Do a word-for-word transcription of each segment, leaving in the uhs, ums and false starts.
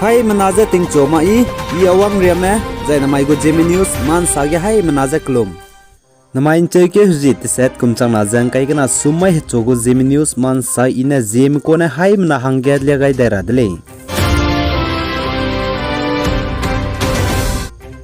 Haimena je tingchu ma i, i Awang Riame, zai namai gu Zeme News ma nsa ge haimena je kelum. Namai ncheukeu hezi teset kum changna ze ngkai kena sum mai hechu gu Zeme News ma nsa i ne Zeme kune haimena hangge lia gai dai ra de lei.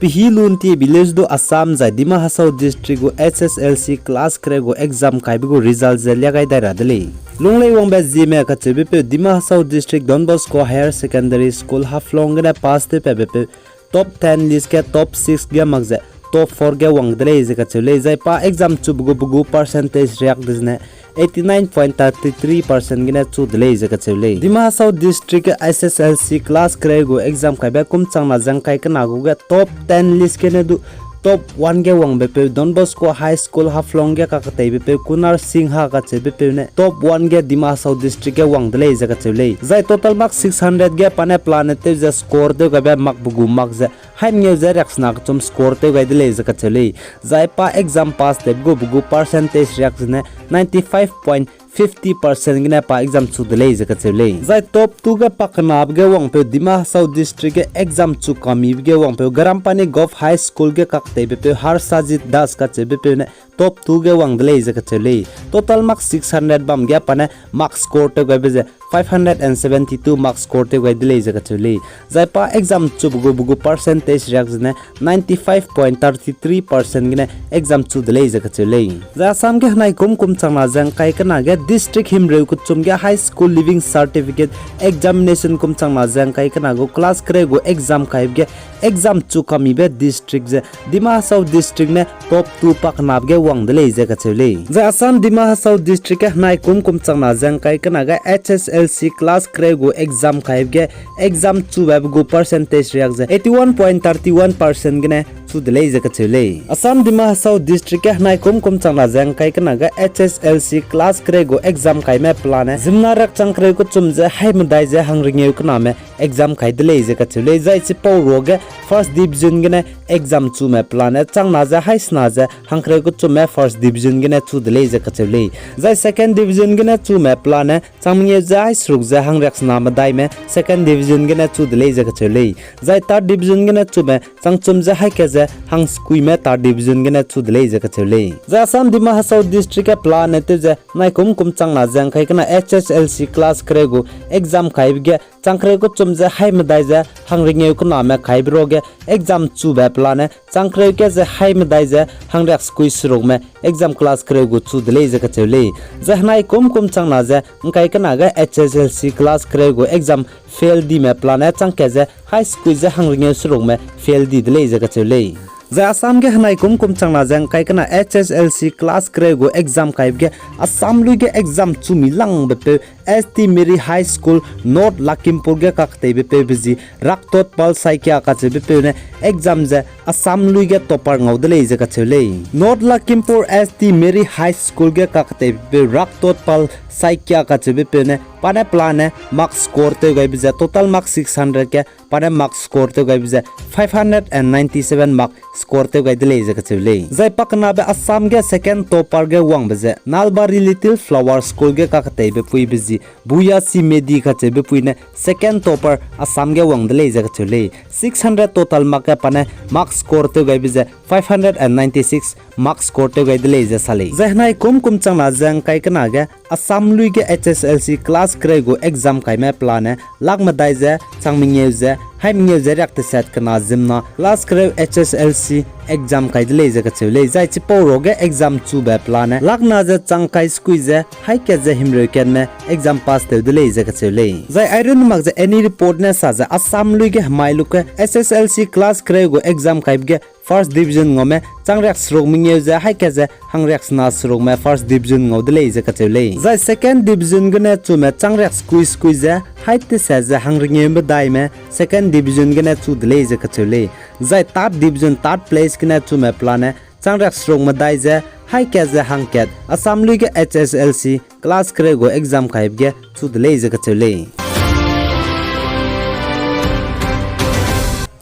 Pehiluntie village du Assam zai Dima Hasao District gu H S L C class kereu gu exam kaibe gu result ze lia gai dai ra de lei. Lungleiwangbe Zeme kacheubepeu Dima Hasao District Don Bosco Higher Secondary School Haflong gene pass tewpatbepeu top ten list ge top six ge mak ze top four ge wang de lei ze kacheu lei. Zai pa exam chube gu pe gu percentage riak dezene eighty nine point thirty three percent gene chu de lei ze kacheu lei. Dima Hasao District ge H S L C class kereu gu exam kaibe kum changna ze ngkai kena gu ge top ten list gene du top one ge wangbepeu Don Bosco High School Haflong ge kaketeibepeu Kunar Singha kacheubepeu ne top one ge Dima Hasao District ge wang de lei ze kacheu lei. Zai total mark six hundred ge pa ne pelane tew ze score tew gaibe mark pe gu mark ze haimengeu ze riaksena kechum score tew gai de lei ze kacheu lei. Zai pa exam pass tewbe gu pe gu percentage riak zene ninety five point fifty percent gene pa exam chu de lei ze kacheu lei. Zai top two ge pakenabe ge wangpeu Dima Hasao District ge exam chu kamibe ge wangpeu Garampani Govt High School ge kaketeibepeu Harsajit Das kacheubepeu ne top two ge wang de lei ze kacheu lei. Total mark six hundred bam ge pa ne mark score tew gaibe ze five hundred and seventy two mark score tew gai de lei ze kacheu lei. Zai pa exam chube gu pe gu percentage riak zene ninety five point thirty three percent gene exam chu de lei ze kacheu lei. Zai Assam ge henai kum kum changna ze ngkai kena ge district himreu kechum ge High School Leaving Certificate Examination kum changna ze ngkai kena gu class kereu gu exam kaibe ge exam chu kamibe district ze Dima Hasao District ne top two pakenabe ge wang de lei ze kacheu lei. Zai Assam Dima Hasao District ge henai kum kum changna ze ngkai kena ge H S L C class kereu gu exam kaibe ge exam chube pe gu percentage riak ze eighty one point thirty one percent gene chu de lei ze kacheu lei. Assam Dima Hasao District ge henai kum kum changna ze ngkai kena ge H S L C class kereu gu exam kaime pelane ziemmena riak chang kereu kechum ze haimedai ze hangringeu kename exam kai de lei ze kacheu lei. Zai chipau ruage first division gene exam chume pelane changna ze haisena ze hangkereu kechumme first division gene chu de lei ze kacheu lei. Zai second division gene chume pelane changmengeu ze haiseruk ze hangriaksena medaime second division gene chu de lei ze kacheu lei. Zai third division gene chume changchum ze haika ze hangsekuime third division gene chu de lei ze kacheu lei. Zai Assam Dima Hasao District ge pelane tew ze naikum kum changna ze ngkai kena H S L C class kereu gu exam kaibe ge changkereu kechum ze haimedai ze hangringeu kename kaibe ruage exam chube pelane changkereu ke ze haimedai ze hangriaksekui serukme exam class kereu gu chu de lei ze kacheu lei. Zai henai kum kum changna ze ngkai kena ge H S L C class kereu gu exam fail dime pelane changka ze haisekui ze hangringeu serukme fail di de lei ze kacheu lei. Zai Assam ge henai kum kum changna ze ngkai kena H S L C class kereu gu exam kaibe ge Assam lui ge exam chu mi langbepeu S T Mary High School North Lakhimpur ge kaketeibepeube zi Raktotpal Saikia kacheubepeu ne exam ze Assam lui ge topper ngau de lei ze kacheu lei. North Lakhimpur S T Mary High School ge kaketeibepeu Raktotpal Saikia kacheubepeu ne pa ne pelane mark score tew gaibe ze total mark six hundred ge pa ne mark score tew gaibe ze five hundred and ninety seven mark score tew gai de lei ze kacheu lei. Zai pakenabe Assam ge second topper ge wangbe ze Nalbari Little Flower School ge kaketeibepuibe zi Buyasi Medi kacheubepui ne second topper Assam ge wang de lei ze kacheu lei. Six hundred total mark ge pa ne mark score tew gaibe ze five hundred and ninety six mark score tew gai de lei ze sa lei. Zai henai kum kum changna ze ngkai kena ge Assam lui ge H S L C class kereu gu exam kaime pelane lakmedai ze changmengeu ze haimengeu ze riakteset kena ziemmena class kereu H S L C exam kai de lei ze kacheu lei. Zai chipau ruage exam chube pelane lakna ze changkai sekui ze haika ze himreu katme exam pass tew de lei ze kacheu lei. Zai airun mak ze any report ne sa ze Assam lui ge hemai luke H S L C class kereu gu exam kaibe ge first division ngaume changriakseruk mengeu ze haika ze hangriaksena serukme first division ngau de lei ze kacheu lei. Zai second division gene chume changriaksekui sekui ze haitese ze hangringeu medaime second division gene chu de lei ze kacheu lei. Zai third division, third place gene chume pelane changriakseruk medai ze haika ze hangkat Assam lui ge H S L C class kereu gu exam kaibe ge chu de lei ze kacheu lei.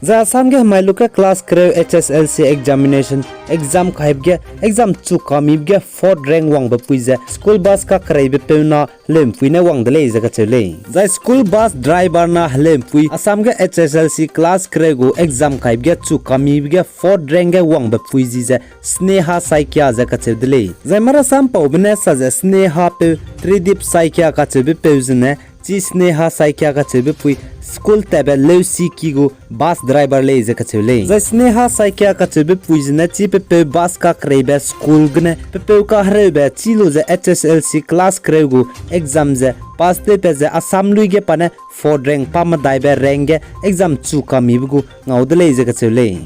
Zai Assam ge hemai luge class kereu H S L C examination exam kaibe ge exam chu kamibe ge fourth rank wangbe pui ze school bus kakereibe peu na heleumpui ne wang de lei ze kacheu lei. Zai school bus driver na heleumpui Assam ge H S L C class kereu gu exam kaibe ge chu kamibe ge fourth rank ge wangbe pui zi ze Sneha Saikia ze kacheu de lei. Zai marasam paube ne sa ze Sneha peu Tridip Saikia kacheube peu zene, chi Sneha Saikia kacheube pui school tatbe leusiki gu bus driver lei ze kacheu lei. Zai Sneha Saikia kacheube pui zene chi pepeu bus kakereibe school gene pepeu kahereube chi lu ze H S L C class kereu gu exam ze pass tewpat ze Assam lui ge pa ne fourth rank pa medaibe rank ge exam chu kamibe gu ngau de lei ze kacheu lei.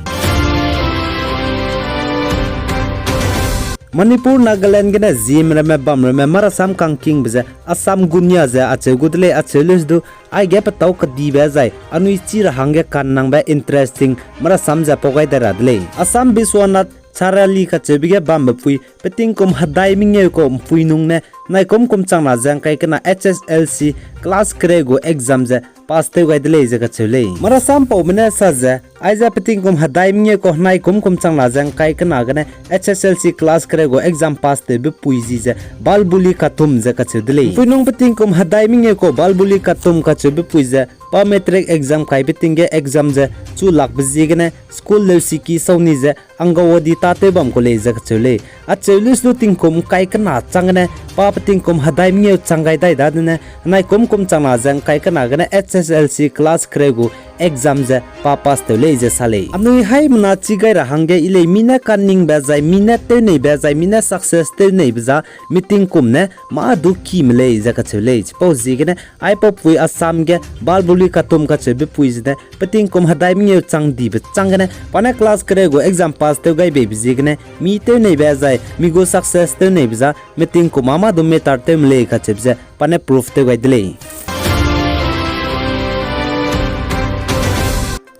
Manipur, Nagaland gene ziemme ramme bam ramme marasam kangkingbe ze Assam gunia ze acheu gu de lei. Acheu leu du, aige petâu kedibe zai anui chi ra hangge kannangbe interesting marasam ze pau gai dai ra de lei. Assam Biswanath Charali kacheube ge bambe pui, petingkum hedai mengeu kau mpui nung ne naikum kum changna ze ngkai kena H S L C class kereu gu exam ze pass tew gai de lei ze kacheu lei. Marasam paube ne sa ze, aize petingkum hedai mengeu kau naikum kum changna ze ngkai kena gene H S L C class kereu gu exam pass tewbe pui zi ze Balbuli Kathum ze kacheu de lei. Mpui nung petingkum hedai mengeu kau Balbuli Kathum kacheube pui ze pa matric exam kaibe ting ge exam ze chu lakbe ziegene school leusiki sau ni ze Angawadi tâtew bam ku lei ze kacheu lei. Acheu leu du tingkum ngkai kena chang gene pa petingkum hedai mengeu chang gai dai dadene naikum kum changna ze ngkai kena gene H S L C class kereu gu exam ze pa pass tew lei ze sa lei. Anui haimena chi gai ra hangge i lei mi ne kanningbe zai mi ne tewneibe zai mi ne success tewneibe za meeting kum ne mâ du kime lei ze kacheu lei. Chipau ziegene aipau pui Assam ge Balbuli Kathum kacheube pui zene petingkum hedai mengeu chang dibe chang gene pa ne class kereu gu exam pass tew gai beibe ziegene mi tewneibe zai mi gu success tewneibe za meeting kum a mâ du matter tew me lei kacheube ze pa ne proof tew gai de lei.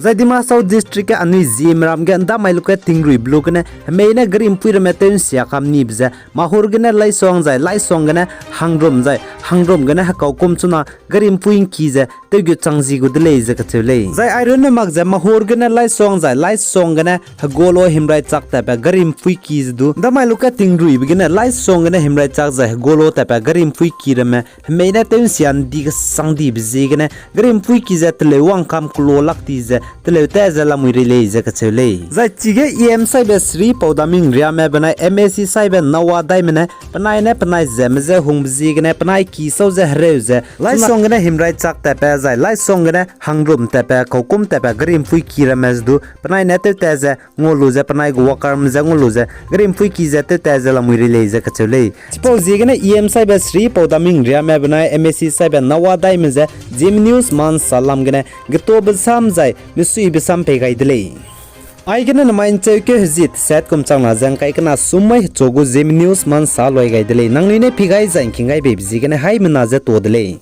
Zai Dima Hasao District ge anui ziemme ram ge ndamai luge tingruibe lu gene hemei ne gari mpui ramme tew nsia kam nibe ze Mahur gene Laisong zai Laisong gene Hangrum zai Hangrum gene Hekaukum chuna gari mpui ngki ze tewgu chang zi gu de lei ze kacheu lei. Zai airunne mak ze Mahur gene Laisong zai Laisong gene Hegolo Himraichak tatbe gari mpui ki ze du ndamai luge tingruibe gene Laisong gene Himraichak zai Hegolo tatbe gari mpui ki ramme hemei ne tew nsia ndi kesang dibe ziegene gari mpui ki ze teleu wangkam kelo lak ti ze teleu ta ze lamui rei lei ze kacheu lei. Zai chige E M saibe Shri Paudaming Riame benai M A C saibe Nawa Daime ne penai ne penai zeme je hungbe ziegene penai ki sau ze hereu ze Laisong gene Himraichak tatbe zai Laisong gene Hangrum tatbe Kaukum tatbe gari mpui ki ramme ze du penai ne tew ta ze ngau lu ze penai gu workerme je ngau lu ze gari mpui ki ze tew ta ze lamui rei lei ze kacheu lei. Chipau ziegene E M saibe Shri Paudaming Riame benai M A C saibe Nawa Daime ze Zeme News mansa lam gene getobe sam zai mesuibe sam pei gai de lei. Aigene namai ncheukeu hezi teset kum changna ze ngkai kena summai hechu gu Zeme News mansa loi gai de lei. Nangnui ne pi gai zai ngking gai beibe ziegene haimena ze to de lei.